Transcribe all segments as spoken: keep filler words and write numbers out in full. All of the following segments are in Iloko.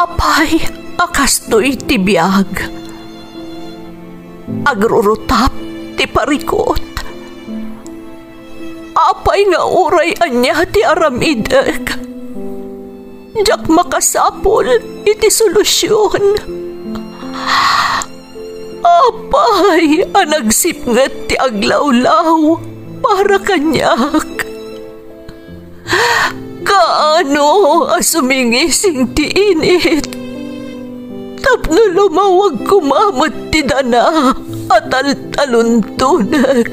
Apay a kastoy ti biag? Agrurutap ti parikut. Apay nga uray ania ti aramidek, diak makasapul iti solusion. Apay a nagsipnget ti aglawlaw para kaniak? Kaano a sumingising ti init tapno lumawag koma met ti dana a taltaluntonek,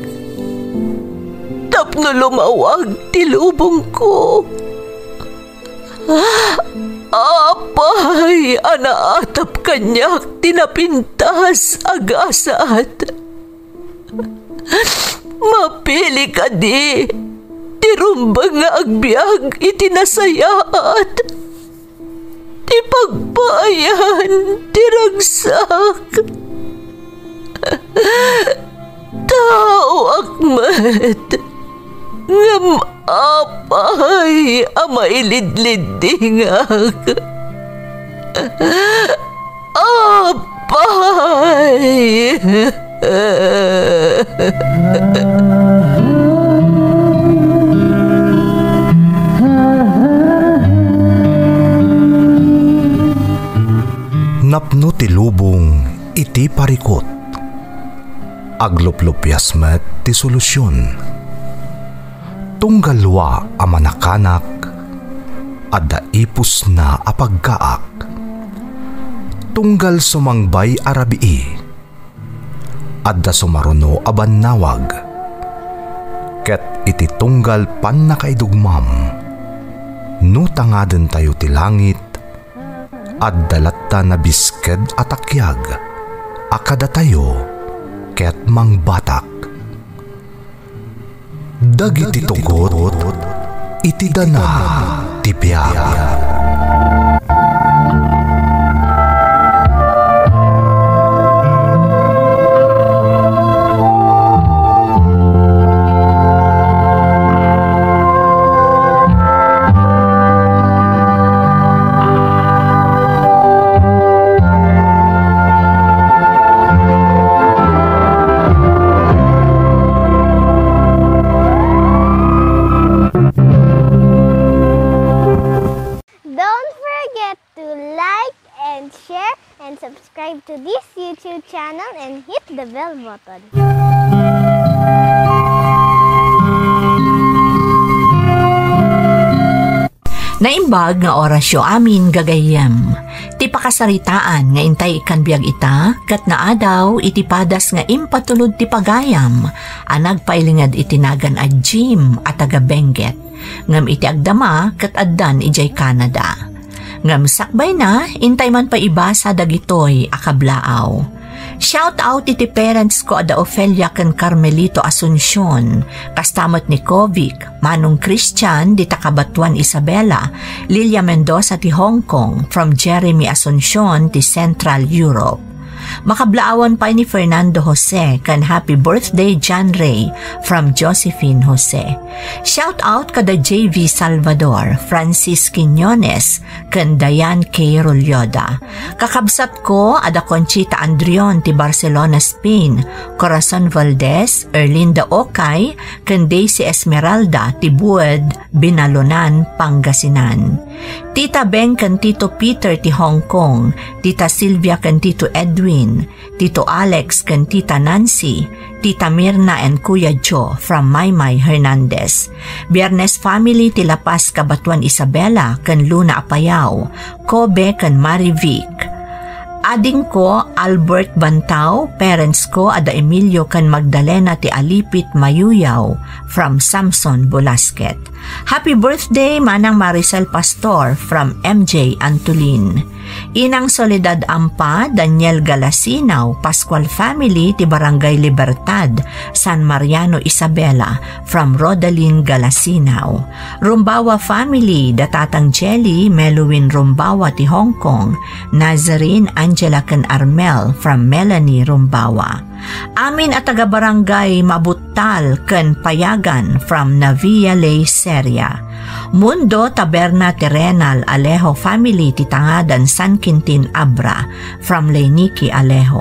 tapno lumawag ti lubongko? Apay a naatap kaniak ti napintas a gasat? Mapili kadi ti rumbeng nga agbiag iti nasayaat, ti pagpaayan ti ragsak? Taoak met, ngem apay a mailidliddingak? Apay! Napno ti lubong iti parikut. Agluplupias met ti solusion. Tunggal wa a manakanak, adda ipusna a paggaak. Tunggal sumangbay a rabii, adda sumaruno a bannawag. Ket iti tunggal pannakaidugmam, no tangadentayo ti langit, adda latta nabisked a takiag a kadatayo ket mangbatak. Dagiti tugot iti dana ti biag. Don't forget to like and share and subscribe to this YouTube channel and hit the bell button. Naimbag nga orasyo amin, gagayyem. Ti pakasaritaan nga intay ikkan biag ita, ket naadaw iti padas nga impatulod ti pagayam a nagpailinged iti nagan a Jim a taga Benguet. Ngem iti agdama ket addan idiay Canada. Ngem sakbayna, intay man pay ibasa dagitoy a kablaaw. Shout out iti parents ko a da Ofelia ken Carmelito Asuncion, kasta met ni Kovic, Manong Christian, dita Cabatuan Isabela, Lilia Mendoza ti Hong Kong, from Jeremy Asuncion ti Central Europe. Makablaawan pay ni Fernando Jose ken Happy Birthday, John Ray, from Josephine Jose. Shout out kada J V Salvador, Francis Quiñones, ken Diane K Rolloda. Kakabsatko a da Conchita Andrion ti Barcelona, Spain, Corazon Valdez, Erlinda Okay, ken Daisy Esmeralda ti Bued, Binalonan, Pangasinan. Tita Beng ken Tito Peter ti Hong Kong, Tita Silvia ken Tito Edwin, Tito Alex ken Tita Nancy, Tita Mirna and Kuya Joe from Maymay Hernandez. Biernes family ti La Paz, Cabatuan Isabela ken Luna Apayao, Kobe ken Marivic. Adingko, Albert Bantao, parents ko a da Emilio ken Magdalena ti Alipit, Mayuyaw, from Samson Bulasquet. Happy birthday, Manang Maricel Pastor, from M J Antolin. Inang Soledad Ampa, Daniel Galasinaw, Pascual family ti Barangay Libertad, San Mariano, Isabela, from Rodalyn Galasinaw. Rumbawa family, da Tatang Jelly, Melwin Rumbawa ti Hong Kong, Nazarene, Angela ken Armel, from Melanie Rumbawa. Amin a taga-barangay Mabuttal ken Payagan from Navia Ley Seria. Mundo Taberna ti Renal Alejo family ti tangadan San Quintin Abra from Leynicki Alejo.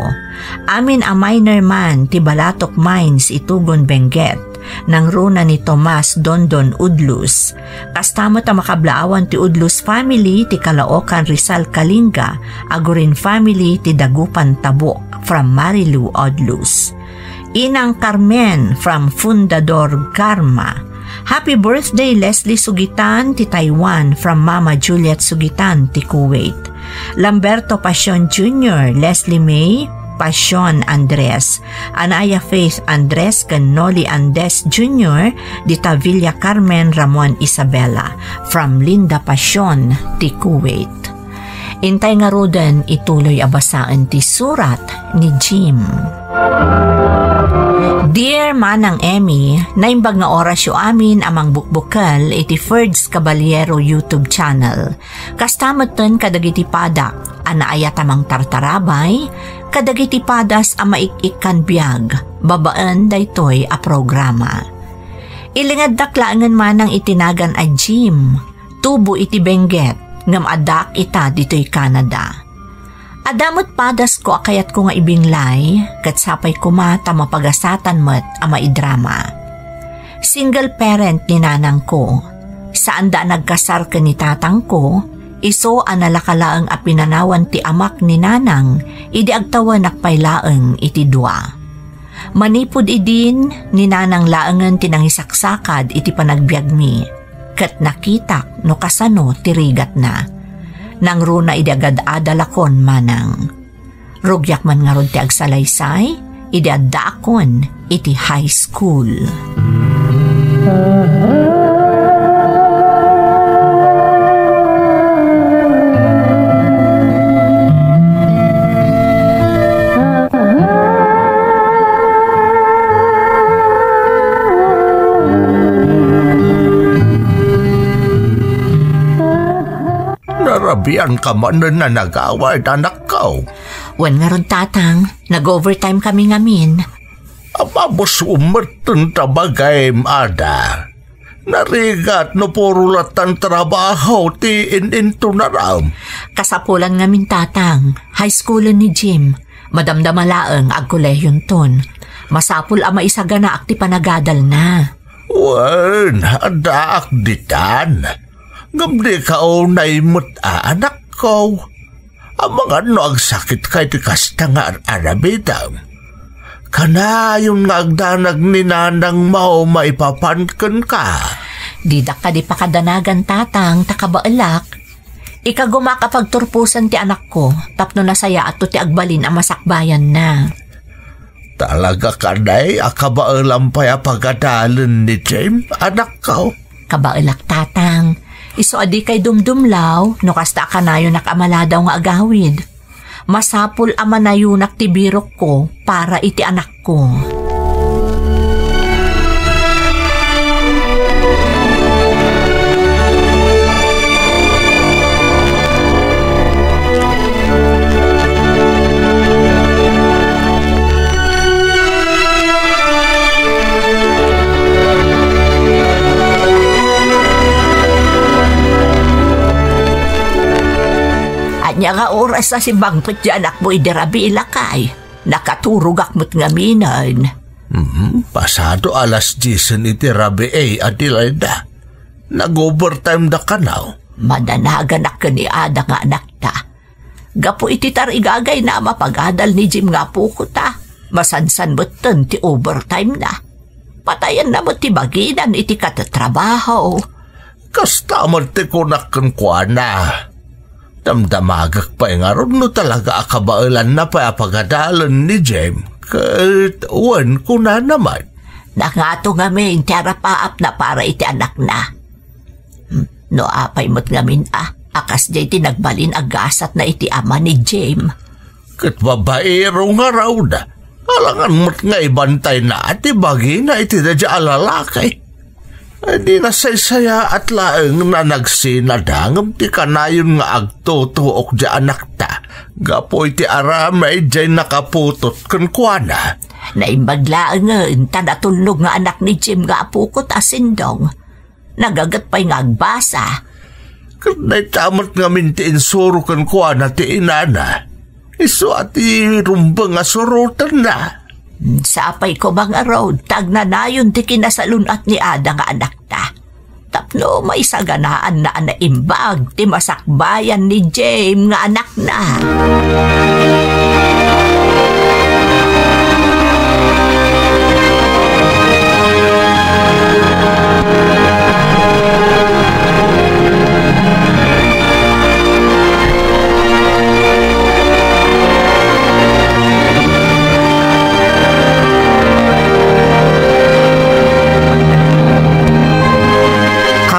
Amin a minor man ti Balatok Mines itugon Benguet, nangruna ni Tomas Dondon Udlus. Kasta met a makablaawan ti Udlus family ti Caloocan Rizal Kalinga, Agurin family ti Dagupan Tabuk from Marilu Udlus. Inang Carmen from Fundador Garma. Happy birthday, Leslie Sugitan ti Taiwan from Mama Juliet Sugitan ti Kuwait. Lamberto Pasion Junior, Leslie May Pasion Andres, Anaya Faith Andres ken Noli Andres Junior, dita Villa Carmen Ramon Isabela, from Linda Pasion ti Kuwait. Intay ngaruden ituloy a basaen ti surat ni Jim. Dear Manang Emmy, naimbag nga orasyo amin a mangbukbukel iti Ferds Caballero YouTube channel. Kasta metten kadagiti padak a naayat a mangtartarabay, kadagiti padas a maik-ikkan biag, babaen daytoy a programa. Ilingeddak laengen manang iti nagan a Jim, tubo iti Benguet, ngem addaak ita ditoy Canada. Adda met padasko a kayatko nga ibinglay, ket sapay koma ta mapagasatan met a maidrama. Single parent ni nanangko. Saanda a nagkasar ken ni tatangko, isu a nalaka laeng a pinanawan ti amak ni nanang idi agtawenak pay laeng iti dua. Manipud idin, ni nanang laengen ti nangisaksakad iti panagbiagmi, ket nakitak no kasano ti rigatna. Nangruna idi agad-adalakon manang. Rugiak man ngarud ti agsalaysay, idi addaakon iti high school. Narabian ka manen a nagawid, anakko. Wen ngarud, tatang, nag-overtime kami ngamin. Amabusom metten ta bagim, ada. Narigat no puro lattan trabaho ti in-intunaram. Kasapulan ngamin, tatang. High schoolen ni Jim. Madamdama laeng agkolehionton. Masapul a maisaganaak ti panagadalna. Wen, addaak ditan. Ngem dika unay met a, anakko. Amangan no agsakitka iti kasta nga ar-aramidem. Kanayon nga agdanag ni nanangmo maipapan kenka. Didak kadi pakadanagan, tatang, ta kabaelak. Ikagumak a pagturposen ti anakko tapno nasayaatto ti agbalin a masakbayanna. Talaga kadi a kabaelam pay a pagadalen ni Jim, anakko? Kabaelak, tatang. Isu a dikay dumdumlaw no kasta a kanayonak a maladaw nga agawid. Masapul a manayonak ti birokko para iti anakko. Ania nga oras a simmangpet ti anakmo idi rabii, lakay? Nakaturogak met ngaminen. Mhm, pasado alas diesen iti rabii, Adelaida. Nag-overtime da kano? Mananaganak ken ni Ada nga anakta. Gapu iti tarigagayna a mapagadal ni Jim nga apokota, masansan metten ti overtime na. Patayenna met ti baginan iti katatrabaho. Kasta met ti kunak kenkuana. Damdamagek pay ngarud no talaga a kabaelanna pay a pagadalen ni Jim, ket wen kunana met. Nangato ngamin ti arapaapna para iti anakna. Hmm, no apay met ngamin a, a kasdiay ti nagbalin a gasatna iti ama ni Jim. Ket babaero ngarud. Alangan met nga ibantayna ti bagina iti daydiay a lalaki. Ay, di nasaysayaat laeng na nagsinada ngem ti kanayon nga agtutuok di anakta gapu iti aramid diay nakaputot kenkuana. Naimbag laengen ta natulnog nga anak ni Jim nga apokot a sindong. Nagaget pay nga agbasa. Ket dayta met ngamin ti insuro kenkuana ti inana. Isu a ti rumbeng a surotenna. Sapay koma ngarud ta agnanayon ti kinasalun-at ni Ada nga anakta. Tapno maisaganaanna a naimbag ti masakbayan ni James nga anakna.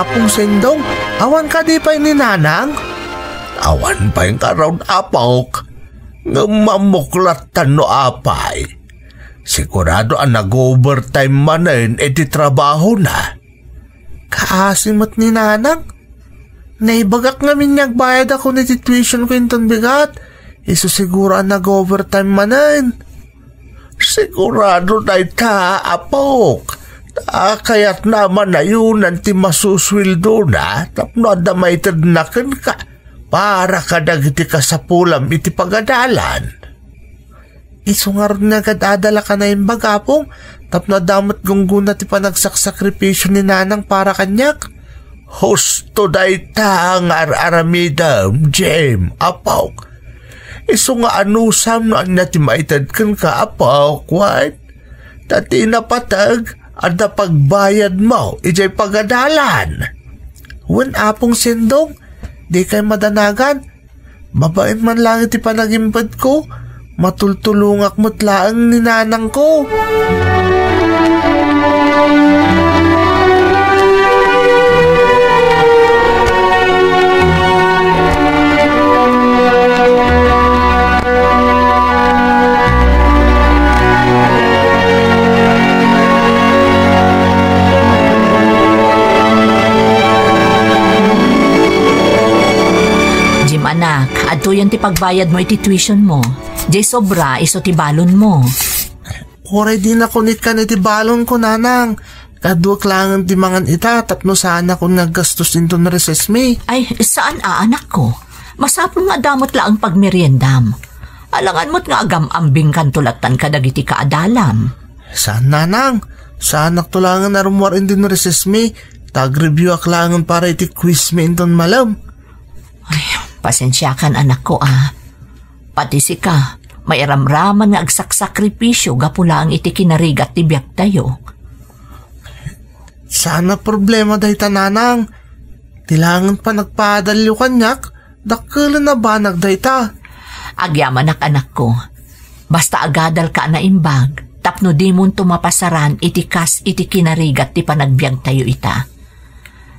Apong Sendong, awan kadi pay ni Nanang? Awan pay ngarud, apok. Ngem mammuklatan no apay. Sigurado a nag-overtime manen iti trabahona. Kaasi met ni Nanang. Naibagak ngamin nga agbayad ako iti tuition ko inton bigat. Isu siguro a nag-overtime manen. Sigurado dayta, apok. Ta kayatna a manayonan ti masusweldona tapno adda maitedna kenka para kadagiti kasapulam iti pagadalan. Isu ngarud nga agad-adal a naimbag, Apong, tapno adda met gunggona ti panagsaksakripisio ni Nanang para kaniak. Husto dayta nga ar-aramidem, Jim, apok. Isu nga anusam no ania ti maited kenka, apok, wen? Ta ti napateg, adda pagbayadmo idiay pagadalan. Wen, Apong Sendong, dikay madanagan. Babaen man laeng iti panagimpedko, matultulongak met laeng ni nanangko. Jim, anak, adtoyen ti pagbayadmo iti tuition mo. Jay sobra, isu ti balonmo. Uray dinak unikkan iti balonko, nanang. Kaduak laengen ti mangan ita tapno saanakon nga aggastos inton recess mi. Ay, saan a, anakko. Masapul nga adda met laeng pagmeriendam. Alangan met nga agam-ambingkanto lattan kadagiti kaadalam. Saan, nanang. Saanakto laengen a rummuar inton recess mi. Ta agreview-ak laengen para iti quiz mi inton malem. Ay, pasensiakan, anakko, a. Pati sika, mairamraman nga agsaksakripisio gapu laeng iti kinarigat ti biagtayo. Saan a problema dayta, nanang. Ti laengen panagpaadalyo kaniak, dakkelen a banag dayta. Agyamanak, anakko. Basta agadalka a naimbag, tapno dimonto mapasaran iti kas iti kinarigat ti panagbiagtayo ita.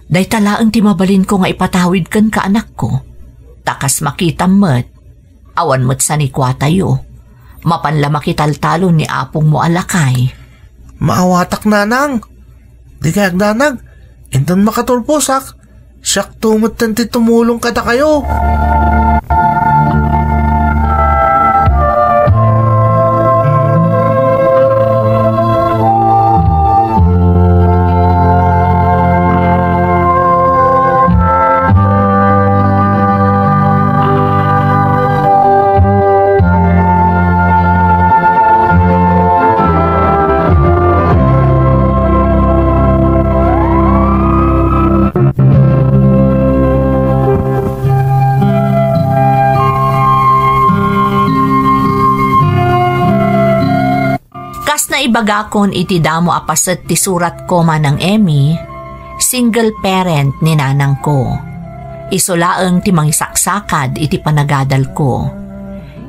Dayta laeng ti mabalinko nga ipatawid kenka, anakko. Ta kas makitam met, awan met sanikuatayo. Mapan la makitaltalon ni apongmo a lakay. Maawatak, nanang. Dikay agdanag. Inton makatulposak, siakto metten ti tumulong kadakayo. Kas naibagakon iti damo a paset ti suratko, Manang Emmy, single parent ni nanangko. Isu laeng ti mangisaksakad iti panagadalko.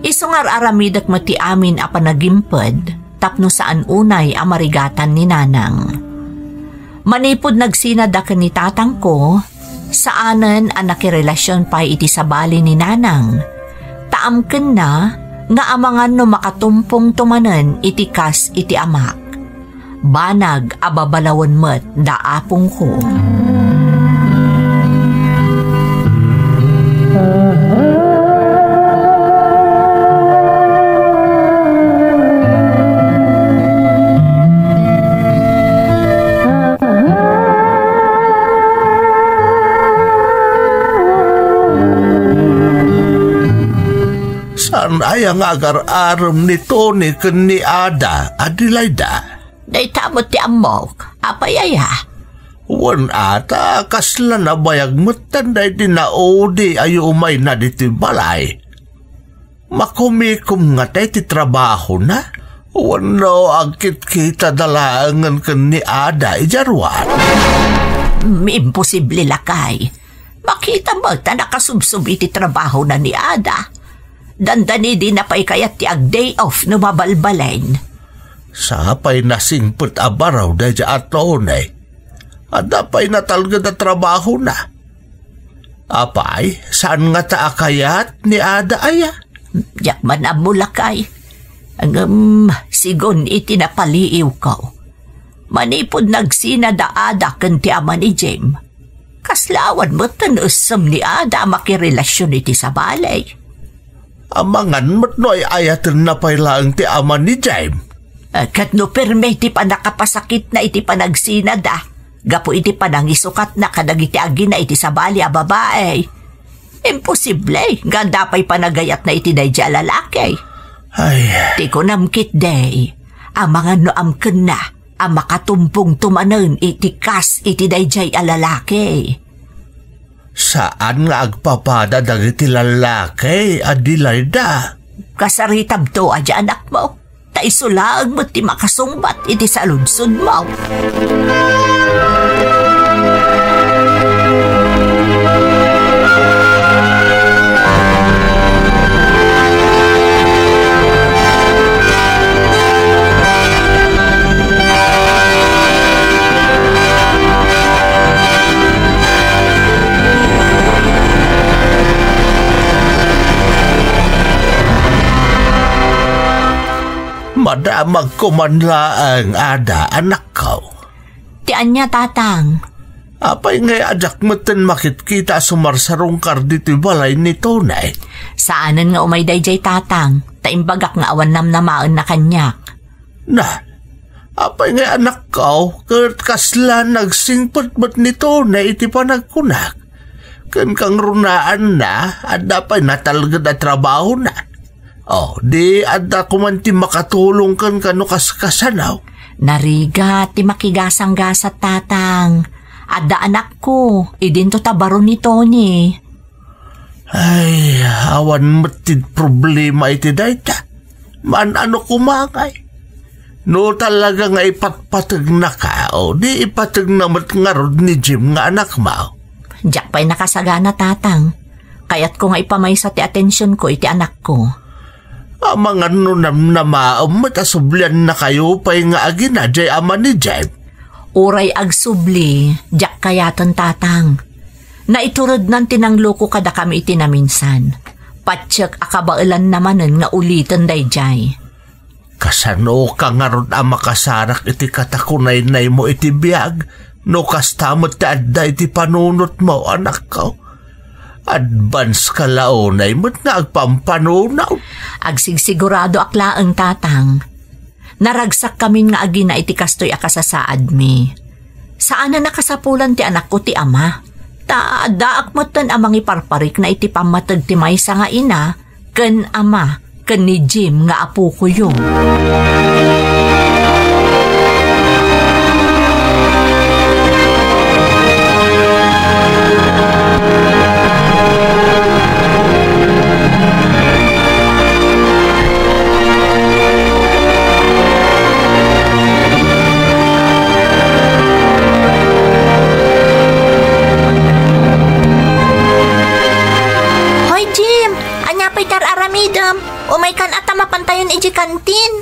Isu nga ar-aramidek met ti amin a panagimped tapno saan unay a marigatan ni nanang. Manipud nagsinadda ken ni tatangko, saanen a nakirelasion pay iti sabali ni nanang. Ta amkenna nga amangan no makatumpongto manen iti kas iti amak. Banag a babalawen met da apongko. Saan aya nga agar-arem ni Tony ken ni Ada, Adelaida? Dayta met ti ammok. Apay aya? Wen ata, kasla nabayag metten daydi naudi a yumayna ditoy balay. Makumikom ngata iti trabahona? Wenno agkitkitada laengen ken ni Ada idiay ruar? Mm, imposible, lakay. Makita met a nakasubsob iti trabahona ni Ada. Dandanidina pay kayat ti ag-day off no mabalbalen. Sapay nasingpet a baro daydiay a Tony. Adda pay natalged a trabahona. Apay, saan ngata a kayat ni Ada aya? Diak man ammo, lakay. Ngem, sigun iti napaliiwko, manipud nagsinada Ada ken ti ama ni Jim, kasla awan met ti naessem ni Ada a makirelasion iti sabali. Amangan met no ay-ayatenna pay laeng ti ama ni Jim. Eh, ket no permi ti pannakapasakitna iti panagsinada, gapu iti panangisukatna kadagiti agina iti sabali a babai, imposible nga adda pay panagayatna iti daydiay a lalaki. Ay. Ti kunam ketdi, amangan no amkenna a makatumpongto manen iti kas iti daydiay a lalaki. Saan nga agpapada dagiti lallaki, Adelaida. Kasaritabto a di anakmo, ta isu laeng met ti makasungbat iti saludsodmo. Madamagko man laeng, Ada, anakko. Ti ania, Tatang? Apay ngay a diak metten makitkita a sumarsarungkar ditoy balay ni Tony? Saanen nga umay daydiay, Tatang, ta imbagak nga awan namnamaenna kaniak. Na, apay ngay anakko, ket kasla nagsingpet met ni Tony iti panagkunak? Ken kangrunaanna, adda pay natalged a trabahona. Oh, di adda koman ti makatulong kenka no kaskasano. Narigat ti makigasanggasat, Tatang. Adda anakko, idinto ta baro ni Tony. Ay, awan met ti problema iti dayta. Maan-ano koma ngay. No talaga nga ipatpategnaka, o di ipategna met ngarud ni Jim nga anakmo. Diak pay nakasagana, Tatang. Kayatko nga ipamaysa ti atensionko iti anakko. Amangan no namnamaem met a subliannakayo pay nga agina diay ama ni Jim. Uray agsubli, diak kayaten, Tatang. Naiturednan ti nangloko kadakami iti naminsan. Patiek a kabaelanna manen nga uliten daydiay. Kasanoka ngarud a makasarak iti katakunaynaymo iti biag no kasta met ti adda iti panunotmo, anakko? Advance ka la unay met nga agpampanunot. Agsigsiguradoak laeng, Tatang. Naragsakkamin nga agina iti kastoy a kasasaadmi. Saanen a kasapulan ti anakko ti ama. Ta addaak metten a mangiparparikna iti pammateg ti maysa nga ina ken ama ken ni Jim nga apokoyo. Hoy, Jim! Ania pay ti ar-aramidem? Umaykan a ta mapantayon idiay kantin.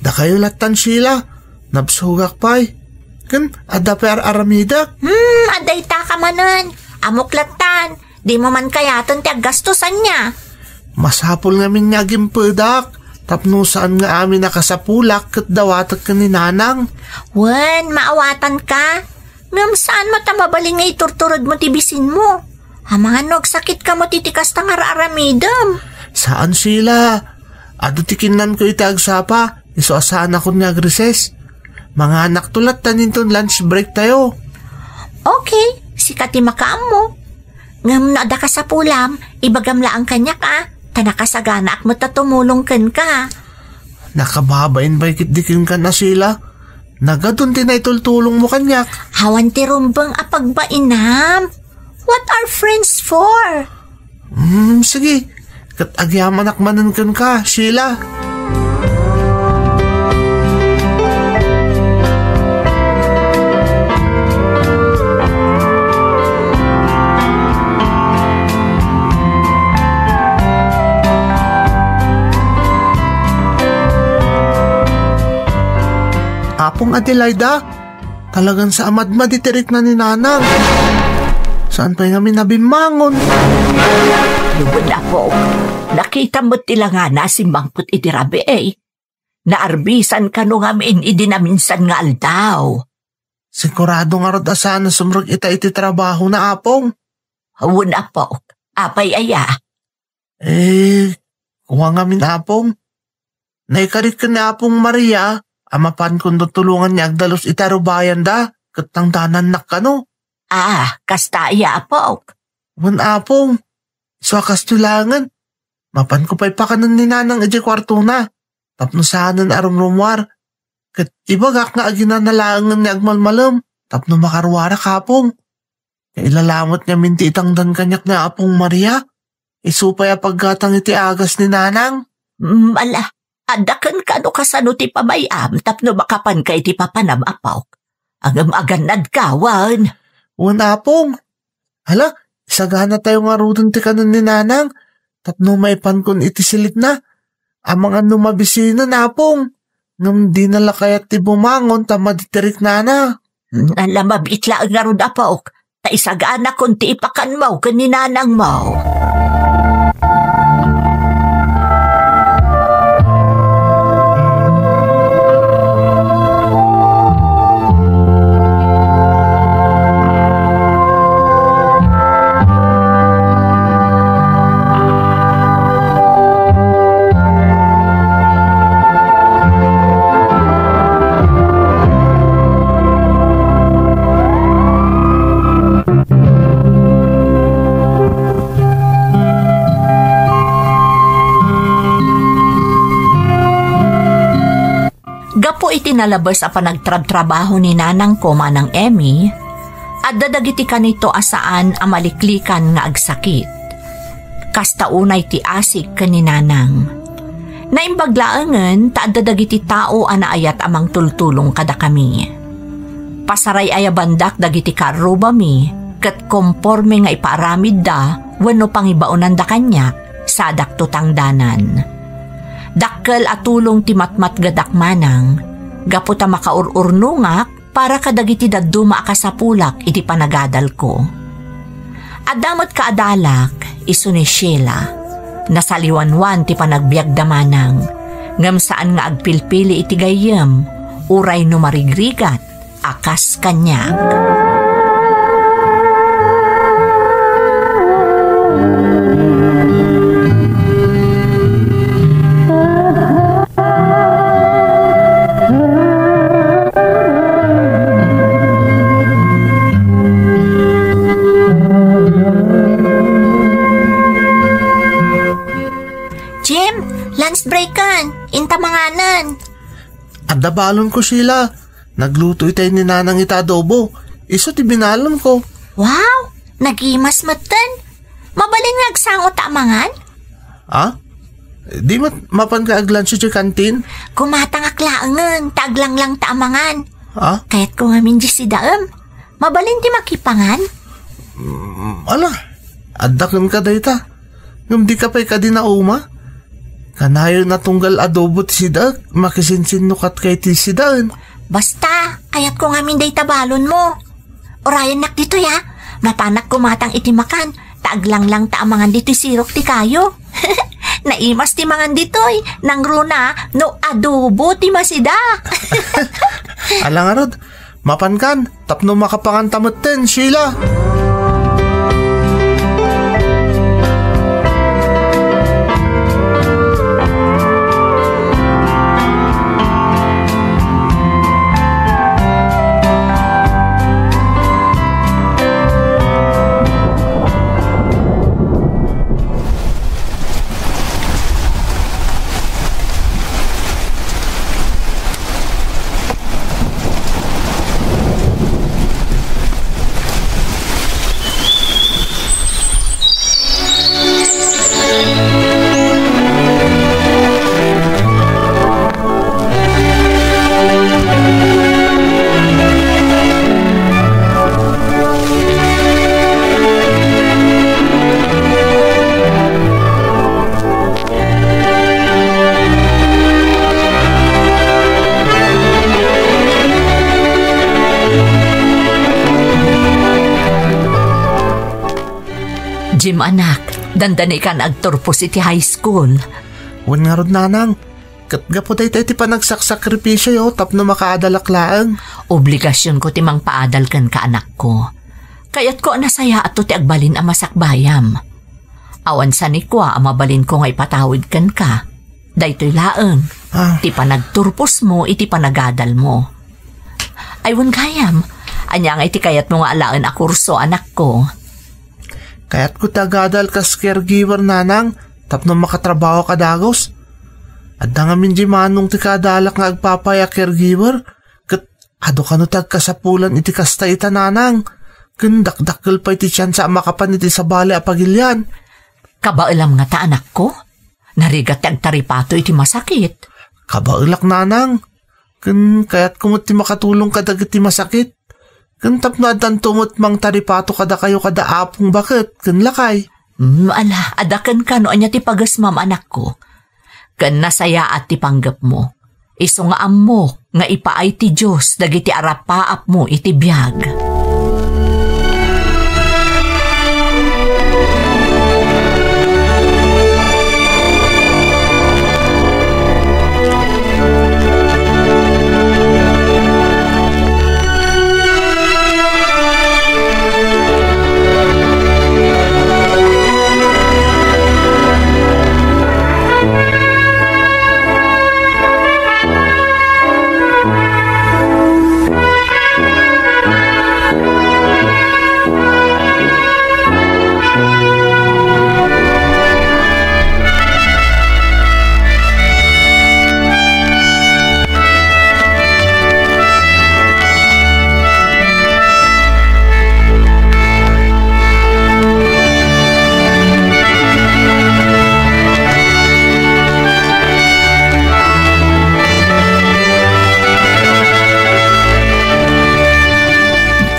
Dakayo lattan, Sheila. Nabsogak pay. Ken, adda pay ar-aramidek? Hmm, adda itaka manen. Ammok lattan. Dimo man kayaten ti aggastos, ania? Masapul ngamin nga agimpedak. Tapno saan nga amin a kasapulak ket dawatek ken ni Nanang. Wen, maawatanka. Ngem saan met a mabalin nga iturturedmo ti bisinmo. Amangan no agsakitka met iti kasta nga ar-aramidem. Saan, Sheila. Adu ti kinnanko iti agsapa, isu a saanakon nga agreses. Manganakto lattan inton lunch break tayo. Okay, sika ti makaammo. Ngem no adda kasapulam, ibagam laeng kaniak a. Ta nakasaganaak met a tumulong kenka. Nakababain pay ketdi kenka, Sheila. Nagadun ti naitultulongmo kaniak. Awan ti rumbeng a pagbainam. What are friends for? Hmm, sige. Ket agyamanak manen kenka, Sheila. Apong Adelaida, talagan sa amadmadi ti rikna ni Nanang. Saan pay ngamin a bimmangon? Wen, apok, nakita met ti langana a simmangpet iti rabii. Naarbisan kano ngamin idi naminsan nga aldaw. Sigurado ngarud a saan a sumrek ita iti trabahona, apong? Wen, apok. Apay aya? Eh, kua ngamin, apong. Naikarik ken ni Apong Maria a mapankon tutulongan nga agdalus iti arubayanda ket tangdanannak kano. Ah, kasta aya, apok? Wen, apong. Isu a kastoy laengen. Mapanko pay pakanen ni Nanang idiay kuartona tapno saanen a rumrumuar. Ket ibagak nga aginana laengen nga agmalmalem tapno makaruarak, apong. Nailalamet ngamin ti itangdan kaniak ni Apong Maria. Isu pay a paggatang iti agas ni Nanang. Mm, ala, adda kenka no kasano ti pamay-am tapno makapanka iti papanam, apok. Ngem agannadka, wen? Wen, apong. Hala, isaganatayo ngaruden ti kanen ni Nanang tapno maipankon iti silitna. Amangan no mabisinen, apong. Ngem dina la kayat ti bumangon ta madi ti riknana. Hmm, ala, mabiit laeng ngarud, apok, ta isaganakon ti ipakanmo ken ni Nanangmo. Gapu iti nalabes a panagtrabtrabaho ni nanangko, Manang Emmy, adda dagiti kanito a saan a maliklikan nga agsakit. Kasta unay ti asik ken ni Nanang. Naimbag laengen ta adda dagiti tao a naayat a mangtultulong kadakami. Pasaray-ayabandak dagiti kaarrubami ket konforme nga ipaaramidda wenno pangibaonanda kaniak, sadakto tangdanan. Dakkel a tulong ti matmatgedak, Manang, gapu ta makaur-urnongak para kadagiti dadduma a kasapulak iti panagadalko. Adda met kaadalak, isu ni Sheila. Nasaliwanwan ti panagbiagda, Manang, ngem saan nga agpilpili iti gayyem, uray no marigrigat a kas kaniak. Jim, lunch break kan. Inta manganen. Adda balonko, Sheila. Nagluto itay ni Nanang ita adobo. Isu ti binalonko. Wow! Nagimas metten. Mabalin nga agsango ta amangan? Ha? Di met mapanka aglancho ti kantin? Kumatangak laengen, ta aglanglang ta amangan. Ha? Kayatko ngamin di sidaem. Mabalin ti makipangan? Mm, ala, adda kenka dayta. Ngem dika pay kadi nauma? Kanayon a tunggal adobo ti sidaek, makisinsinnukatka iti sidaen. Basta, kayatko ngamin dayta balonmo. Urayennak ditoy, a. Mapanak kumatang iti makan, ta aglanglang ta amangan ditoy sirok ti kayo. Naimas ti mangan ditoy, nangruna no adobo ti masida. Ala ngarud, mapankan, tapno makapanganta metten, Sheila. Jim, anak, dandani kan agturpos iti high school. Wen ngarud, nanang, ket gapu dayta iti panagsaksakripisioyo tapno makaadalak laeng. Obligasionko ti mangpaadal kenka, anakko. Kayatko a nasayaatto ti agbalin a masakbayam. Awan sanikua a mabalinko nga ipatawid kenka. Daytoy laeng, Ah. ti panagturposmo iti panagadalmo. Ay, wen gayam, ania nga iti kayatmo nga alaen a kurso, anakko? Kayatko ti agadal kas caregiver, nanang, tapno makatrabaho ka dagus. Adda ngamin di manong ti kaadalak nga agpapay a caregiver, ket adu kano ti agkasapulan iti kasta ita, nanang, ken dakdakkel pay ti tiansa a makapan iti sabali a pagilian. Kabaelam ngata, anakko? Narigat ti agtaripato iti masakit. Kabaelak, nanang. Ken kayatko met ti makatulong kadagiti masakit. Ken tapno addanto met mangtaripato kadakayo kada Apong Baket ken lakay. Mm, ala, adda kenka no ania ti pagesmam, anakko. Ken nasayaat ti panggepmo. Isu nga ammok nga ipaay ti Dios dagiti arapaapmo iti biag.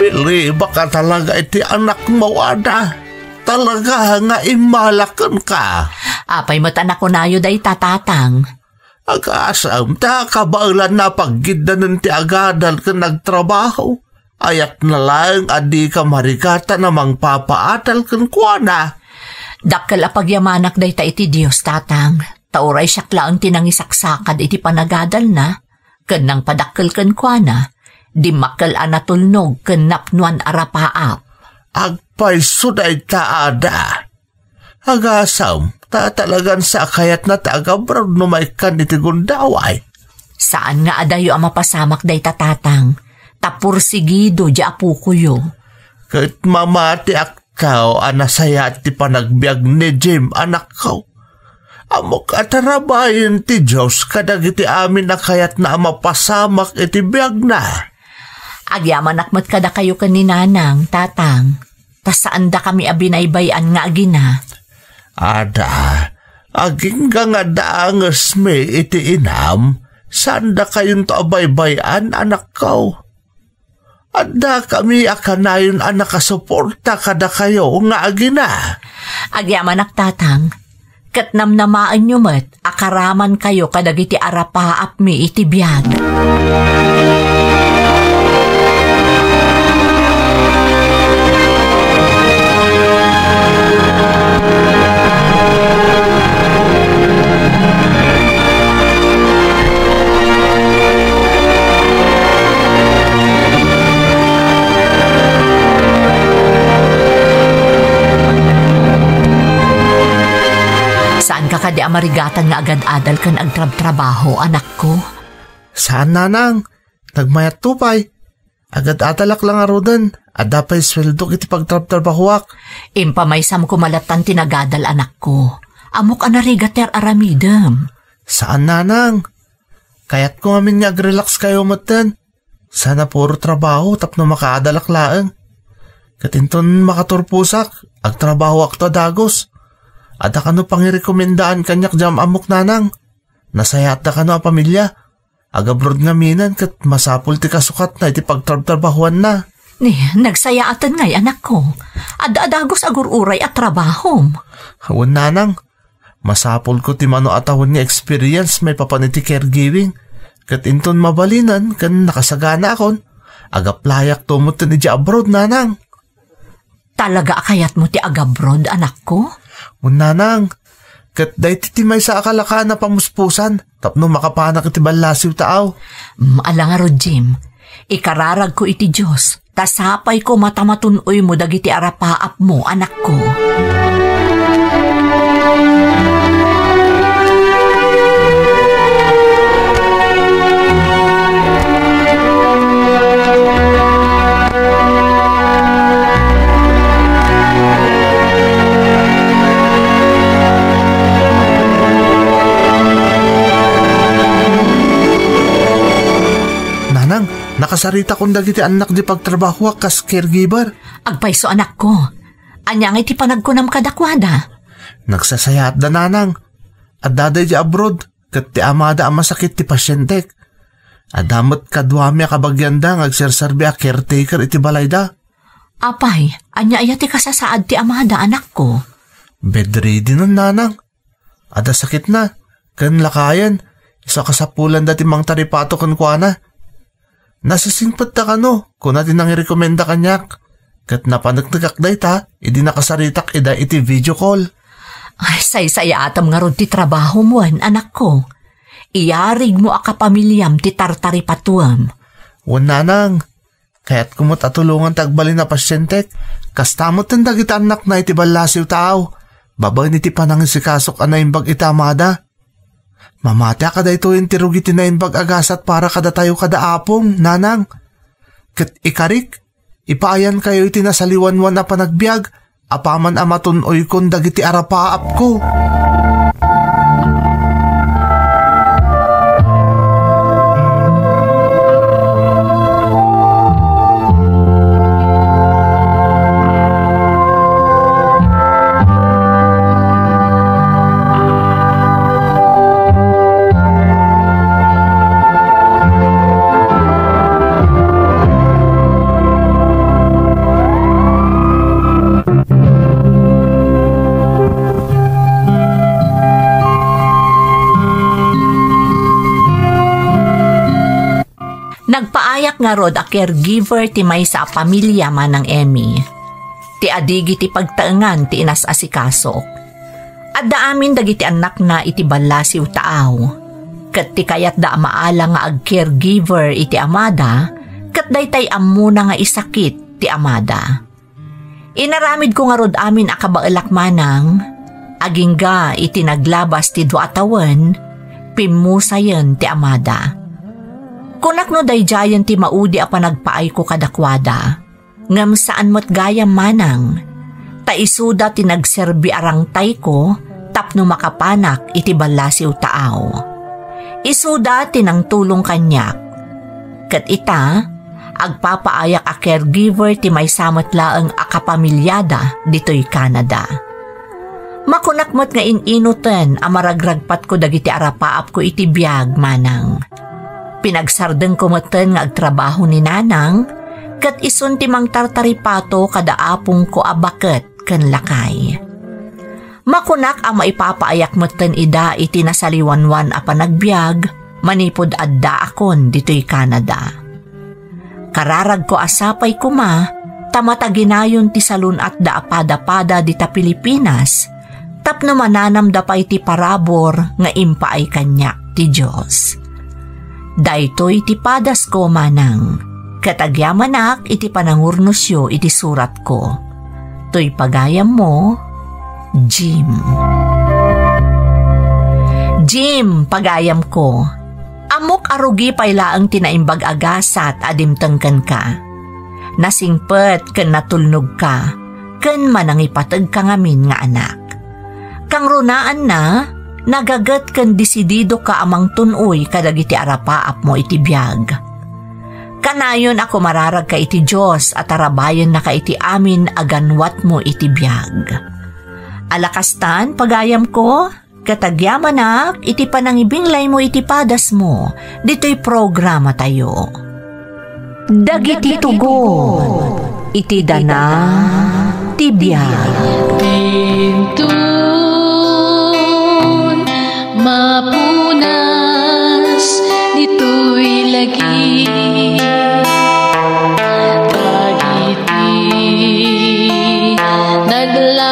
Pilibaka talaga iti anakmo, Ada. Talaga nga immala kenka. Apay met a nakunayo dayta, Tatang? Agasem ta kabaelanna a paggiddanen ti agadal ken agtrabaho. Ayatna laeng a dika marigatan a mangpapaadal kenkuana. Dakkel a pagyamanak dayta iti Dios, Tatang, ta uray siak laeng ti nangisaksakad iti panagadalna, ken nangpadakkel kenkuana, dimmakkel a natulnog ken napnoan a rapaap. Agpayso dayta, Ada. Agasem, ta talagan sa a kayatna ti agabroad no maikkan iti gundaway. Saan nga adayo a mapasamak dayta, Tatang, ta porsigido di apokoyo. Ket mamatiak kao a nasayaat ti panagbiag ni Jim, anakko. Ammok a tarabayen ti Dios kadagiti amin a kayatna a mapasamak iti biagna. Agyamanak met kadakayo ken ni Nanang, Tatang. Ta saandakami a binaybay-an nga agina. Ada, agingga nga daangesmi iti inam, saandakayonto a baybay-an, anakko. Addakami a kanayon a nakasuporta kadakayo nga agina. Agyamanak, Tatang. Ket namnamaenyo met a karamankayo kadagiti arapaapmi iti biag. Saanka kadi a marigatan nga agad-adal ken agtrabtrabaho, anakko? Saan, nanang. Nagmayatto pay. Agad-adalak la ngaruden. Adda pay sueldok iti pagtrabtrabahoak. Impamaysam koma lattan ti nagadal, anakko. Ammok a narigat ti ar-aramidem. Saan, nanang. Kayatko ngamin nga agrelax kayo metten. Saan a puro trabaho tapno makaadalak laeng. Ket inton makaturposak, agtrabahoakto a dagus. Adda kano pangirekomendaan kaniak diay ammok, nanang. Nasayaatda kano a pamilia. Agabroad ngaminen ket masapul ti kasukatna iti pagtrabtrabahoanna. Ni, nagsayaaten ngay, anakko. Adda a dagus a gur-uray a trabahom. Wen, nanang. Masapulko ti mano a tawen nga experience maipapan iti caregiving. Ket inton mabalinen ken nakasaganaakon, agaplayakto metten idiay abroad, nanang. Talaga a kayatmo ti agabroad, anakko? Wen, nanang, ket daytoy ti maysa a kalakaan a pamuspusan tapno makapanak iti ballasiw taaw. Mm, ala ngarud, Jim. Ikararagko iti Dios, ta sapay koma ta matun-oymo dagiti arapaapmo, anakko. Nanang, nakasaritakon dagiti annak di pagtrabahoak kas caregiver. Agpayso, anakko. Ania ngay ti panagkunam kadakuada? Nagsasayaatda, nanang. Adda daydi abroad, ket ti amada a masakit ti pasientek. Adda met kaduami a kabagianda nga agserserbi a caretaker iti balayda. Apay, ania aya ti kasasaad ti amada, anakko? Bedridden, nanang. Adda sakitna, ken lakayen, isu a kasapulanda ti mangtaripato kenkuana. Nasisingpet ta kano, kuna ti nangirekomenda kaniak. Ket napaneknekak dayta, idi nakasaritak ida iti video call. Ay, saysayaatam ngarud ti trabahom wen, anakko. Iyarigmo a kapamiliam ti tartaripatuem. Wen, nanang, kayatko met a tulongan ti agbalin a pasientek. Kasta met dagiti annakna iti ballasiw taaw, babaen iti panangisikasok a naimbag iti amada. Mamatiak a daytoyen ti rugi ti naimbag a gasat para kadatayo kada apom, nanang. Ket ikarik, ipaayankayo iti nasaliwanwan a panagbiag, apaman a matun-oykon dagiti arapaapko. Nagpaayak ngarud a caregiver ti maysa a pamilia, Manang Emmy. Ti adigi ti pagtaengan ti inas-asikasok. Adda amin dagiti annakna iti ballasiw taaw. Ket ti kayatda a maala nga ag-caregiver iti amada, ket daytay ammona nga isakit ti amada. Inaramidko ngarud amin a kabaelak, Manang, agingga iti naglabas ti dua a tawen, pimmusayen ti amada. Kunak no daydiayen ti maudi a panagpaayko kadakuada, ngem saan met gayam, Manang, ta isuda ti nagserbi a rangtayko tapno makapanak iti ballasiw taaw. Isuda ti nangtulong kaniak. Ket ita, agpapaayak a caregiver ti maysa met laeng a kapamiliada ditoy Canada. Makunak met nga in-inuten a maragragpatko dagiti arapaapko iti biag, Manang. Pinagsardengko metten nga agtrabaho ni Nanang, ket isun ti mangtartaripato kada apongko a baket ken lakay. Makunak a maipapaayak metten ida iti nasaliwanwan a panagbiag manipud addaakon ditoy Canada. Kararagko a sapay koma ta mataginayon ti salun-atda a padapada dita Pilipinas tapno mananamda pay ti parabur nga impaay kaniak ti Dios. Daytoy ti padasko, Manang, ket agyamanak iti panangurnosyo iti suratko. Toy pagayammo, Jim. Jim, pagayamko, ammok a rugi pay laeng ti naimbag a gasat a dimteng kenka. Nasingpet ken natulnogka, ken manangipategka ngamin nga anak. Kangrunaanna, nagaget ken disididoka a mangtun-oy kadagiti arapaapmo iti biag. Kanayon a kumararagka iti Dios a tarabayennaka iti amin a ganwatmo iti biag. Ala kastan, pagayamko, ket agyamanak iti panangibinglaymo iti padasmo ditoy programatayo. Dagiti tugon iti dana ti biag. Inton mapunas ditoy lagi dagiti Nagla